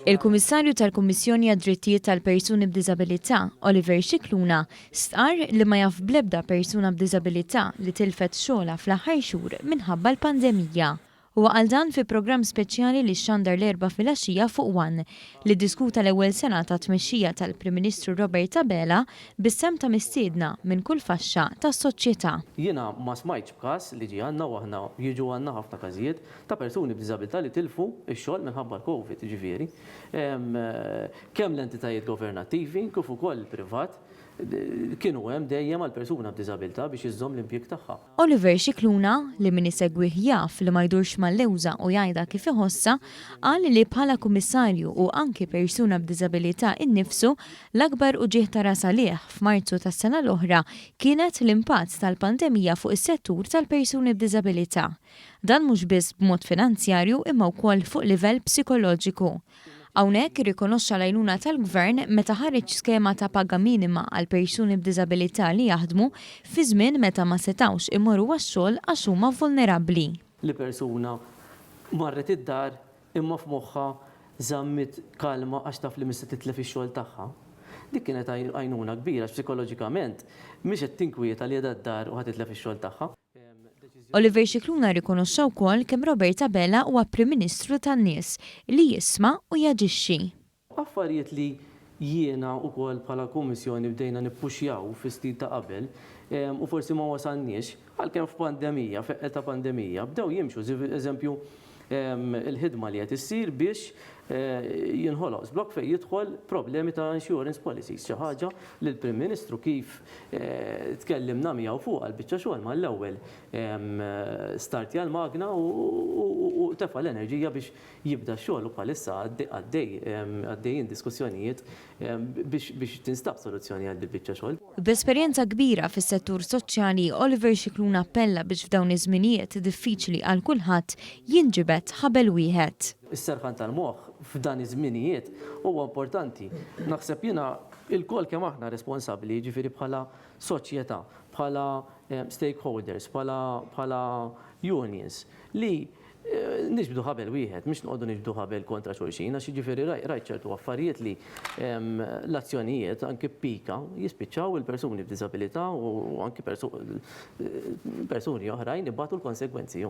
Il-Kummissarju tal-Kummissjoni għad-Drittijiet tal-Persuni b'Diżabilità, Oliver Scicluna, stqarr li ma jaf bl-ebda persuna b'diżabilità li tilfet xogħolha fl-aħħar xhur minħabba l-pandemija. Huwa qal dan fi programm speċjali li xxandar l-Erbgħa filgħaxija fuq one, li ddiskuta l-ewwel sena ta' tmexxija tal-Prim Ministru Robert Abela bis-sehem ta' mistiedna minn kull faxxa tas-soċjetà. Jiena ma smajtx b'każ li ġie għandna u aħna jiġu għandna ħafna każijiet ta' persuni b'diżabilità li tilfu x-xogħol minħabba l-Covid, jiġifieri kemm l-entitajiet governattivi kif ukoll il-privat kienu hemm dejjem għal persuna b'diżabilità biex iżżomm l-impjieg tagħha. Oliver Scicluna, li min isegwih jaf li ma jdurx mal-lewża u jgħidha kif iħossha, qal li bħala Kummissarju u anki persuna b'diżabilità innifsu, l-akbar uġigħ ta' ras għalih f'Marzu tas-sena l-oħra kienet l-impatt tal-pandemija fuq is-settur tal-persuni b'diżabilità. Dan mhux biss b'mod finanzjarju imma wkoll fuq livell psikoloġiku. Hawnhekk irrikonoxxa l-għajnuna tal-Gvern meta ħareġ skema ta' paga minima għal persuni b'diżabilità li jaħdmu fi żmien meta ma setgħux imorru għax-xogħol għax huma vulnerabbli. Li persuna marret id-dar imma f'moħħha żammit kalma għax taf li mhix se titlef ix-xogħol tagħha. Dik kienet għajnuna kbira għax psikoloġikament mhix qed tinkwieta li qiegħda d-dar u ħa titlef ix-xogħol tagħha. Oliver Scicluna rrikonoxxa wkoll kemm Robert Abela huwa Prim Ministru tan-nies, li jisma' u jaġixxi. Affarijiet li jiena wkoll bħala Kummissjoni bdejna nippuxjaw fis-snin ta' qabel u forsi ma wasalniex, għalkemm f'pandemija, f'eqqel ta' pandemija, bdew jimxu, eżempju il-ħidma li qed issir biex jinħoloq żblokk fejn jidħol problemi ta' insurance policies, xi ħaġa li l-Prim Ministru kif tkellimna miegħu fuqha l-biċċa xogħol mal-ewwel startja l-magna u tefa' l-enerġija biex jibda x-xogħol u bħalissa għaddej għaddejjin diskussjonijiet biex tinstab soluzzjoni għal dil-biċċa xogħol. B'esperjenza kbira fis-settur soċjali, Oliver Scicluna appella biex f'dawn iż-żminijiet diffiċli għal kulħadd jinġibed ħabel wieħed. Is-serħan tal-moħħ f'dan iż-żminijiet huwa importanti. Naħseb jiena ilkoll kemm aħna responsabbli, jiġifieri bħala soċjetà, bħala stakeholders, bħala unions, li niġbdu ħabel wieħed, mhux noqogħdu niġbdu ħabel kontra xulxin, għax jiġifieri rajt ċertu affarijiet li l-azzjonijiet anki b'pika jispiċċaw il-persuni b'diżabilità u anki persuni oħrajn ibatu l-konsegwenzi.